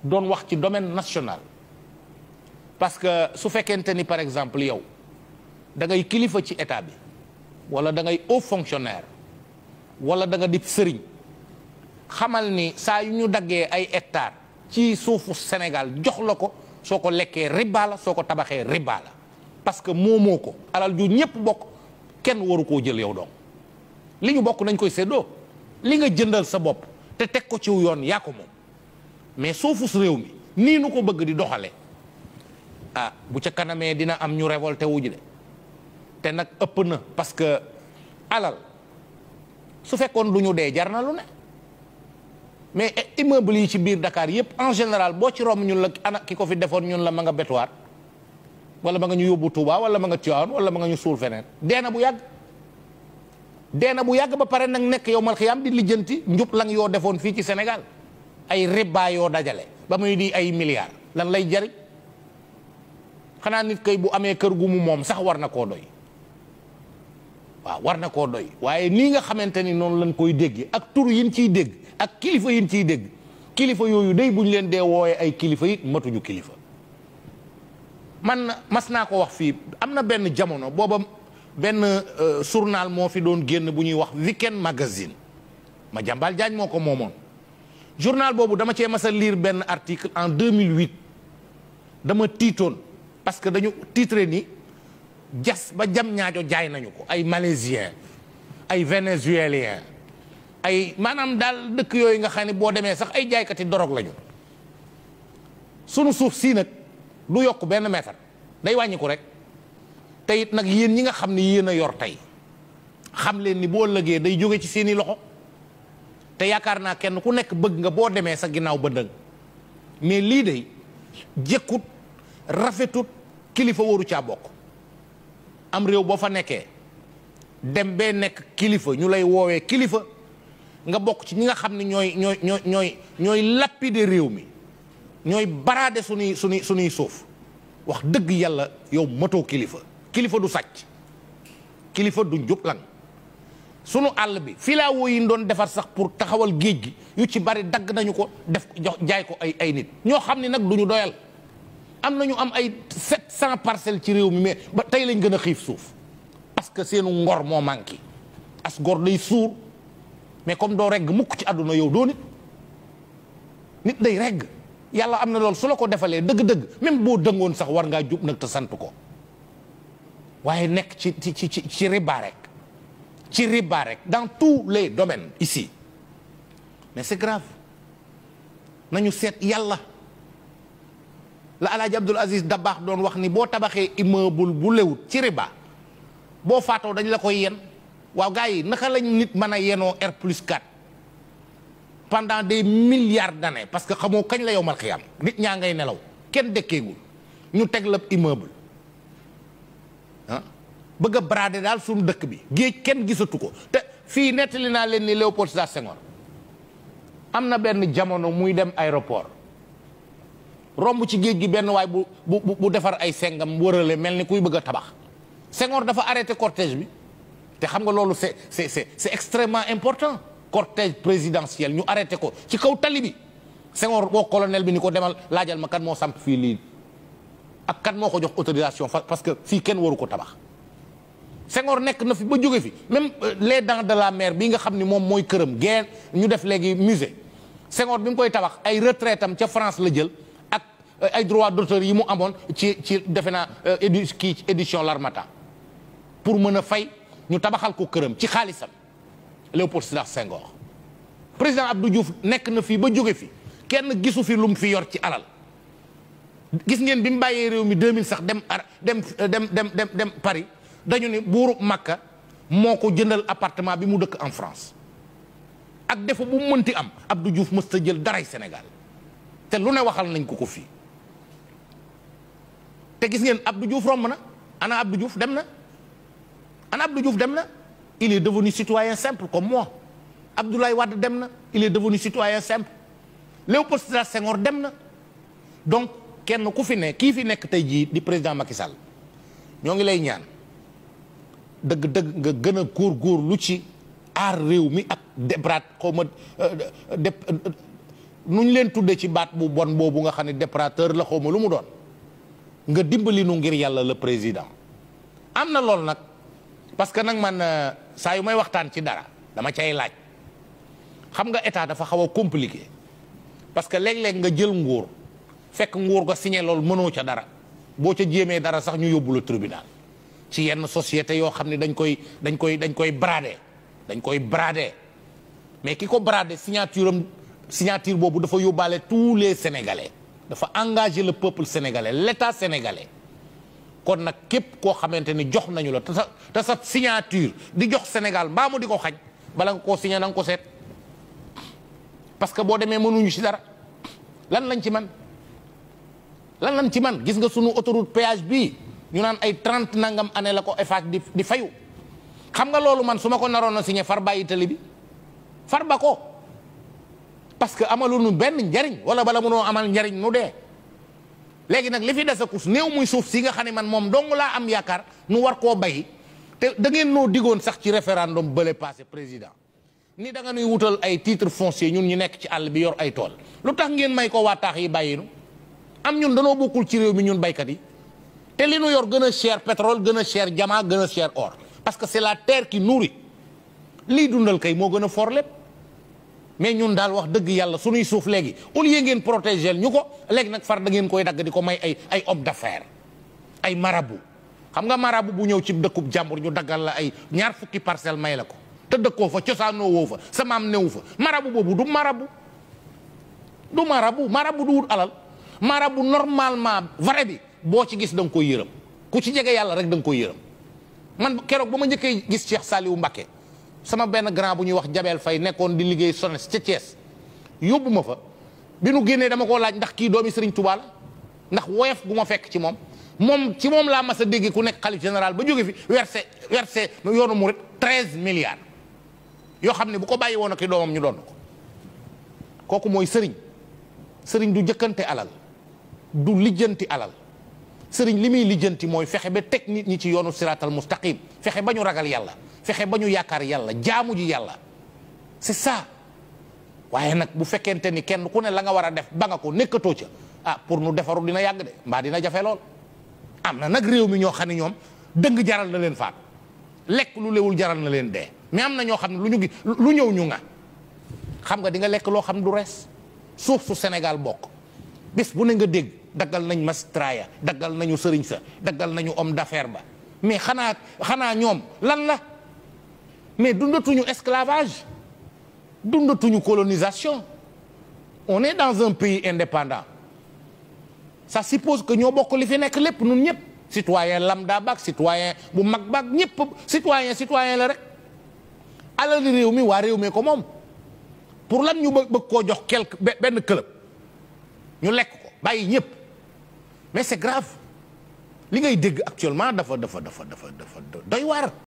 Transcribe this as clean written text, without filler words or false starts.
doon wax ci domaine national parce que su fekkente ni par exemple yow da ngay kilifa ci état bi wala da ngay haut fonctionnaire wala da nga di sëriñ xamal ni saa yu ñu daggee ay hectares ci suufu Sénégal jox la ko soo ko lekkee riba la soo ko tabaxee riba la parce que moomoo ko alal ju ñëpp bokk kenn waru koo jël yow doom li ñu bokk nañ koy séddoo li nga jëndal sa bopp te teg ko ciw yoon yaa ko moom mais suufus réew mi nii nu ko bëgg di doxale ah bu ca kanamee dina am ñu révolté wu ji de te nag ëpp na parce que alal su fekkoon du ñu dee jar na lu ne mais immeuble yi ci biir Dakar yépp en général boo ci romb ñun la ana ki ko fi defoon ñun la ma nga betuwaat wala ma nga ñu yóbbu Touba wala ma nga Tivaouane wala ma nga ñu suul feneen dee na bu yàgg ba pare nag nekk yow mal xiyaam di lijjanti njub lang yoo defoon fii ci Sénégal ay riba yoo dajale ba muy di ay milliards lan lay jariñ xanaa nit kay bu amee kër gu mu moom sax war na koo doy waaw war na koo doy waaye nii nga xamante ni noonu lañ koy déggee ak tur yin ciy dégg ak kilifa yin ciy dégg kilifa yooyu day buñ leen dee wooyee ay kilifa yi matuñu kilifa man mas naa ko wax fii am na benn jamono booba benn journal moo fi doon génn bu ñuy wax Weekend Magazine Madiambal Diagne moo ko moomoon journal boobu dama cee mas a lire benn article en 2008 dama tiitoon parce que dañu titré ni jas ba jam ñaajo jaay nañu ko ay malaisiens ay vénézuéliens ay maanaam daal dëkk yooyu nga xam ne boo demee sax ay jaaykati dorog lañu sunu suuf sii nag du yokk benn mètre day wàññiku rek te it nag yéen ñi nga xam ne yéen a yor tey xam leen ni boo lëgee day jóge ci seeni loxo te yaakaar naa kenn ku nekk bëgg nga boo demee sa ginnaaw bëndëng mais lii de jëkkut rafetut kilifa waru caa bokk am réew boo fa nekkee dem bee nekk kilifa ñu lay woowee kilifa nga bokk ci ñi nga xam ne ñooy lapider réew mi ñooy baraade suñuy suuf wax dëgg yàlla yow matoo kilifa du sàcc kilifa du njublan sunu àll bi filaawo yi doon defar sax pour taxawal géej gi yu ci bari dagg nañu ko def jaay ko ay nit ñoo xam ne nag du ñu doyal am nañu am ay 700 parcelles ci réew mi mais ba tey lañ gën a xiif suuf parce que seenu ngor moo manqué as ngor day suur mais comme doo regg mukk ci àdduna yow doo nit day regg yàlla am na loolu su la ko defalee dëgg-dëgg même boo dëngoon sax war ngaa jub nag te sant ko waaye nekk ci riba rek dans tous les domaines ici mais c'est grave nañu seet yàlla la Alaaji Abdoul Aziz Dabakh doon wax ni boo tabaxee immeuble bu lewut ci riba boo faatoo dañ la koy yen waaw gars yi naka lañ nit mën a yenoo R+4 pendant des milliards d'années parce que xamoo kañ la yowmal xiyaam nit ñaa ngay nelaw kenn dëkkeegul ñu teg la immeuble bëgg a brader daal suñu dëkk bi géej kenn gisatu ko te fii nettali naa leen ni Léopold Sédar Senghor am na benn jamono muy dem aéroport romb ci géej gi benn waay bu defar ay sengam wërale mel ni kuy bëgg a tabax Senghor dafa arrêté cortège bi te xam nga loolu c'est extrêmement important cortège présidentiel ñu arrêté ko ci kaw tali bi Senghor boo colonel bi ni ko demal laajal ma kan moo samp fii lii ak kan moo ko jox autorisation parce que fii kenn waru ko tabax Senghor nekk na fi ba jóge fi même les dents de la mer bi nga xam ni moom mooy këram guerre ñu def léegi musée Senghor bi mu koy tabax ay retraite am ca France la jël ak ay droits d'auteur yi mu amoon ci defe naa édition L'Harmattan pour mën a fay ñu tabaxal ko këram ci xaalisam Léopold Sédar Senghor président Abdou Diouf nekk na fii ba jóge fi kenn gisu fi lu mu fi yor ci alal gis ngeen bi mu bàyyee réew mi 2000 sax dem Paris dañu ne buuru Makka moo ko jëndal appartement bi mu dëkk en France ak defa bu mu mënti am Abdou Diouf mës ta jël daray Sénégal te lu ne waxal nañ ko fii te gis ngeen Abdou Diouf romb na ana Abdou Diouf dem na il est devenu citoyen simple comme moi Abdoulaye Wade dem na il est devenu citoyen simple Léopold Sédar Senghor dem na donc kenn ku fi ne kii fi nekk tey jii di président Macky Sall ñoo ngi lay ñaan dëgg-dëgg nga gën a góor lu ci aar réew mi ak débrat xaw ma nuñ leen tudde ci baat bu bon boobu nga xam ne déparateur la xawma lu mu doon nga dimbali nu ngir yàlla le président am na loolu nag parce que nag man saa yu may waxtaan ci dara dama cay laaj xam nga état dafa xaw a compliqué parce que léeg-léeg nga jël nguur fekk nguur ga signé loolu mënoo ca dara boo ca jéemee dara sax ñu yóbbu la tribunal ci yenn société yoo xam ne dañ koy brader mais ki ko brader signature boobu dafa yóbbaale tous les sénégalais dafa engager le peuple sénégalais l'état sénégalais kon nag képp koo xamante ni jox nañu la te sa signature di jox Sénégal mbaa mu di ko xañ bala nga koo signé na nga ko seet parce que boo demee mënuñu ci dara lan lañ ci man gis nga sunu autoroute péage bii ñu naan ay 30 nangam année la ko Eiffage di fayu xam nga loolu man su ma ko naroon a signé far bàyyi tali bi far ba ko parce que amaluñu benn njariñ wala bala mënoo amal njariñ nu dee léegi nag li fi des a kus néew muy suuf si nga xam ne man moom dong laa am yaakaar nu war koo bay te da ngeen noo digoon sax ci référendum bële passé président ni da nga nuy wutal ay titre foncier ñun ñu nekk ci àll bi yor ay tool lu tax ngeen may ko waa taax yi bàyyinu am ñun danoo bokkul ci réew mi ñun baykat yi te li nu yor gën a cher pétrole gën a cher diamant gën a cher or parce que c'est la terre qui nourrit lii dundal kay moo gën a fort lépp mais ñun daal wax dëgg yàlla suñuy suuf léegi au lieu ngeen protéger ñu ko léegi nag far da ngeen koy dagg di ko may ay homme d'affaires ay marabout xam nga marabout bu ñëw ci dëkkub jàmbur ñu daggal la ay 20 parcelle may la ko te dëkkoo fa cosaanoo woo fa sa maam newu fa marabout boobu du marabout du wut alal marabout normalement vrai bi boo ci gis da nga koy yërëm ku ci jege yàlla rek da nga koy yërëm man keroog ba ma njëkkee gis Cheikh Saliou Mbacké sama benn grand bu ñuy wax Jabel Faye nekkoon di liggéey SONES ca Thiès yóbbu ma fa bi nu génnee dama koo laaj ndax kii doomi Serigne Touba la ndax woyof gu ma fekk ci moom laa mas a dégg ku nekk xalif général ba jóge fi versé yoonu murit 13 milliards yoo xam ne bu ko bàyyi woon ak i doomam ñu doon ko kooku mooy sëriñ du jëkkante alal du lijjanti alal sëriñ li muy lijjanti mooy fexe ba teg nit ñi ci yoonu siratal mustaqim fexe ba ñu ragal yàlla fexe ba ñu yaakaar yàlla jaamu ji yàlla c'est ça waaye nag bu fekkente ni kenn ku ne la nga war a def ba nga ko nekkatoo ca pour nu defaru dina yàgg de mbaa dina jafe lool am na nag réew mi ñoo xam ne ñoom dëng jaral na leen faat lekk lu lewul jaral na leen dee mais am na ñoo xam ne lu ñëw ñu nga xam nga di nga lekk loo xam ne du rees suuf su Sénégal bokk bis bu ne nga dégg daggal nañ Mastraya daggal nañu sëriñ sa daggal nañu homme d'affaires ba mais xanaa ñoom lan la mais dundatuñu esclavage dundatuñu colonisation on est dans un pays indépendant ça suppose que ñoo bokk li fi nekk lépp nun ñëpp citoyen lambda baak citoyen bu mag baak ñëpp citoyen la rek alal réew mi waa réew mi ko moom pour lan ñu bëgg koo jox benn club ñu lekk ko bàyyi ñëpp mais c'est grave li ngay dégg actuellement dafa doy waar